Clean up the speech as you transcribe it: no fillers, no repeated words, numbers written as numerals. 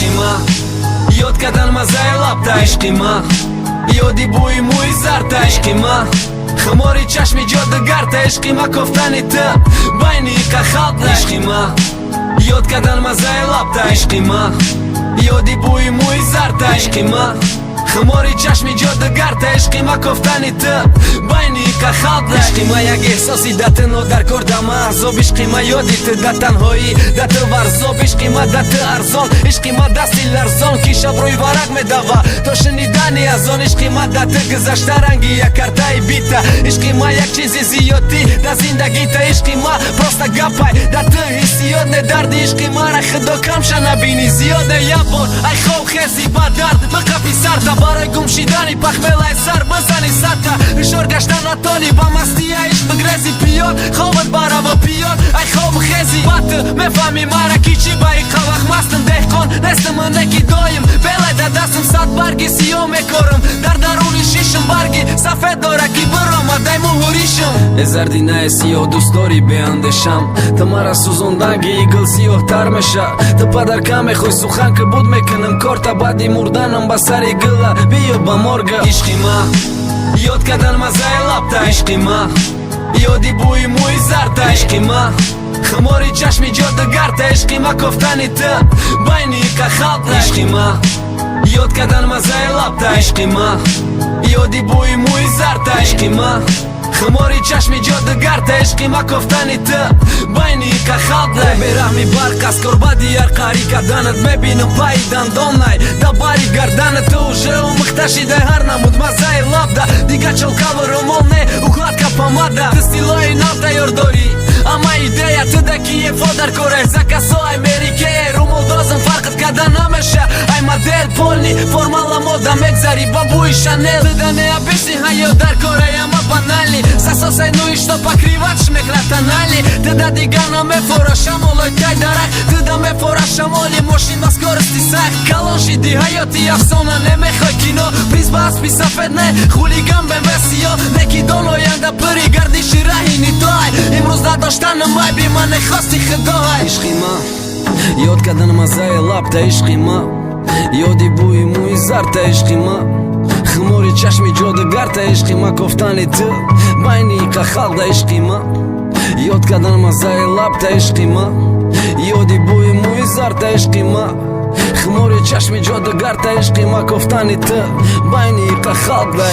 Ишқи ма, ёд кардан маззаи лабта. Ишқи ма, ёди бӯи мӯи зарта. Ишқи ма, хумори чашми ҷодугарта. Ишқи ма, кофтани ту байни иқа халқта. Ишқи ма, ёд кардан маззаи лабта. Ишқи ма, ёди бӯи мӯи зарта. Ишқи ма, хумори чашми ҷодугарта. Ишқи ма, кофтани ту байни иқа халқта. Ишқи ма, як эҳсоси да ту нодаркор, да ма азоб. Ишқи ма, ёди ту да танҳоӣ, да ту варзоб. Ишқи ма, да ту арзон. Ишқи ма, дасти ларзон, ки шаб рӯи варақ медава то шунидани азон. Ишқи ма, да ту гузашта ранги як картаи бита. Ишқи ма, як чизи зиёдтӣ да зиндагита. Ишқи ма, просто гапай, да ту ҳиссиёт не. Дарди ишқи мара худо камша набинӣ, зиёд не. Як бор ай хоб хези, ба дард биқапи сарта. Барои гум шидани пахмелай сар бизани садта. Ҳушёр гашта натонӣ, ба мастия ишқ бигрези пиён. Хобат барава пиён, ай хоб хези, ба ту мефаҳмӣ мара, ки чӣ ба иқа вақт мастам. Деҳқон нестам, неки доим белай да дастам сад барги сиёҳ мекорам. Дар даруни шишам барги сафед дора, ки биромадай муҳуришам. Э, зарди нае сиёҳ дӯстдорӣ беандешам. Ту мара сӯзонданги гул сиёҳтар меша. Ту падарка мехоҳӣ, сухан ки буд, мекунам корта. Баъди мурданам ба сари гула биё ба морга. Ишқи ма, ёд кардан маззаи лабта. Ишқи ма, ёди бӯи мӯи зарта. Ишқи ма, хумори чашми ҷодугарта. Ишқи ма, кофтани ту байни иқа халқта. Ишқи ма, ёд кардан маззаи лабта. Ишқи ма, ёди бӯи мӯи зарта. Ишқи ма, хумори чашми ҷодугарта. Ишқи ма, кофтани ту байни иқа халқта. Бераҳми барқ аз корбади яр қаҳрӣ карданат мебинам пайи дандонай да бари гарданат. Ту уже омӯхта шидай ҳар намуд маззаи лабда. Дига чолкаву румол не, укладка, помада. Ту стилои нав тайёр дорӣ, ама идея ту да киефо дар коре заказо ай мерикее румолдозам фарқат карда намеша. Ай модель полный формала мода мегзари ба бӯи Шанел. Ту да необычный ҳаёт дар кораи, ама банальный сасосай, ну и что, покрывать мекна тональный. Ту да дига намефора шамолой тай дарахт, ту да мефора шамоли мошин ба скорости сахт. Калон шиди, ҳаёти афсона, немехоҳ кино. Приз ба аспи сафед не, хулиган БМВ сиё. Неки дон, оянда пури гардиши раҳи нитоай. Имрӯз надоштанам айби ман нехости худоай. Ишқи ма, ёд кардан маззаи лабта. Ишқи ма, ёди бӯи мӯи зарта. Ишқи ма, хумори чашми ҷодугарта. Ишқи ма, кофтани ту байни иқа халқда. Ишқи ма, ёд кардан маззаи лабта. Ишқи ма, ёди бӯи мӯи зарта. Ишқи ма, хумори чашми ҷодугарта. Ишқи ма, кофтани ту байни иқа халқда.